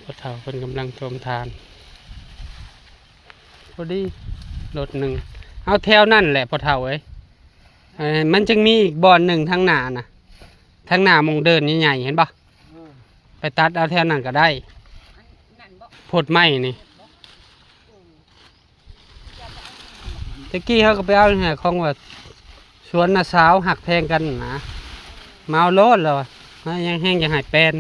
ພໍ່ເຖົ້າເພິ່ນກຳລັງຖົມທານ ພໍດີລົດໜຶ່ງ ເອົາແຖວນັ້ນແຫຼະພໍ່ເຖົ້າເອີຍ. ເອີ ມັນຈຶ່ງມີອີກບ່ອນໜຶ່ງທາງໜ້ານະ ທາງໜ້າໝ່ອງເດີ່ນໃຫຍ່ໆ ເຫັນບໍ່? ເອີ ໄປຕັດເອົາແຖວນັ້ນກໍໄດ້ ອັນນັ້ນບໍ່? ໂພດໄມ້ນີ້ ເອີ ແຕ່ກີ້ເຮົາກໍໄປເອົາໃຫ້ຂອງວ່າ ສວນນ້າສາວຮັກແພງກັນນະ ມາເອົາໂລດແລ້ວວ່າ ມາຍັງແຮງຢາກໃຫ້ແປນ.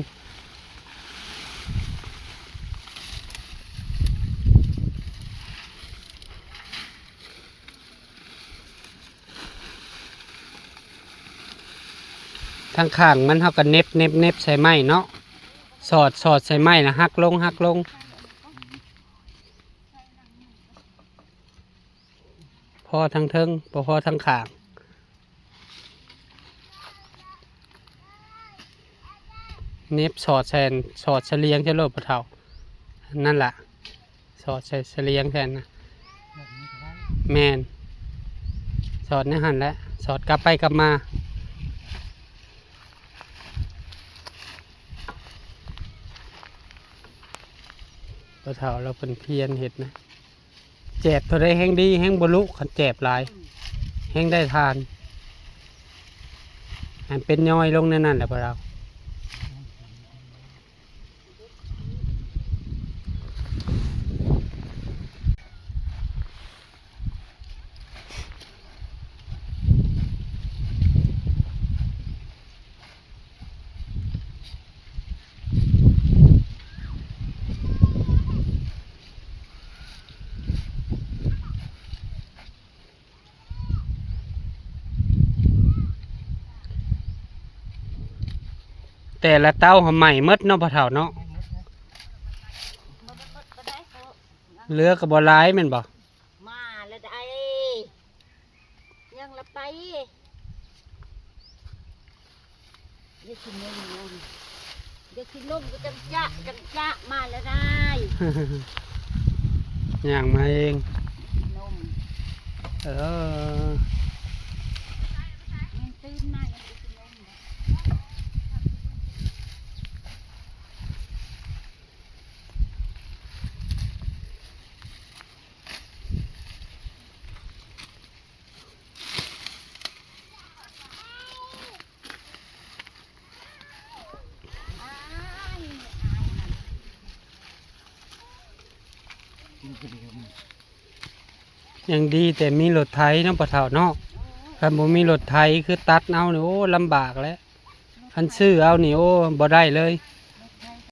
ທາງຂ້າງມັນເຮົາກໍເໜັບ ເໜັບ ເໜັບໃສ່ໄມ້ເນາະ ສອດ ສອດໃສ່ໄມ້ ແລ້ວຫັກລົງ ຫັກລົງ ພໍທາງເທິງ ບໍ່ພໍທາງຂ້າງ ເໜັບສອດໃສ່ ສອດສະຫຼຽງໃສ່ໂລດພໍ່ເຖົ້າ ນັ້ນລະ ສອດໃສ່ສະຫຼຽງແທນນະ ແມ່ນ ສອດໃນຫັ້ນແຫຼະ ສອດກັບໄປກັບມາ. ພໍ່ເຖົ້າລາວເພິ່ນພຽນເຮັດນະ ແຈບເທົ່າໃດແຮ່ງດີ ແຮ່ງບໍ່ລຸ ຄັນແຈບຫຼາຍ ແຮ່ງໄດ້ທານ ໃຫ້ເປັນຍ້ອຍລົງໃນນັ້ນແຫຼະພໍ່ເຖົ້າ. ແຕ່ລະເຕົາຫັ້ນໄໝ້ໝົດເນາະພໍ່ເຖົ້າເນາະ ເຫຼືອກໍບໍ່ຫຼາຍແມ່ນບໍ່? ມາແລ້ວໄດ໋ ຍັງລະໄປ ຢ່າຊິນົມນະ ຢ່າຊິນົມກໍຈັງຈະ ຈັງຈະ ມາແລ້ວໄດ໋ ຍ່າງມາເອງ ເອີ ຍັງຕື່ນມາ ຍັງຊິນົມ. ຍັງດີແຕ່ມີລົດໄຖເນາະພໍ່ເຖົ້າເນາະ ຄັນບໍ່ມີລົດໄຖຄືຕັດເອົານີ້ ໂອ້ ລຳບາກແຫຼະ ຄັນຊື້ເອົານີ້ ໂອ້ ບໍ່ໄດ້ເລີຍ.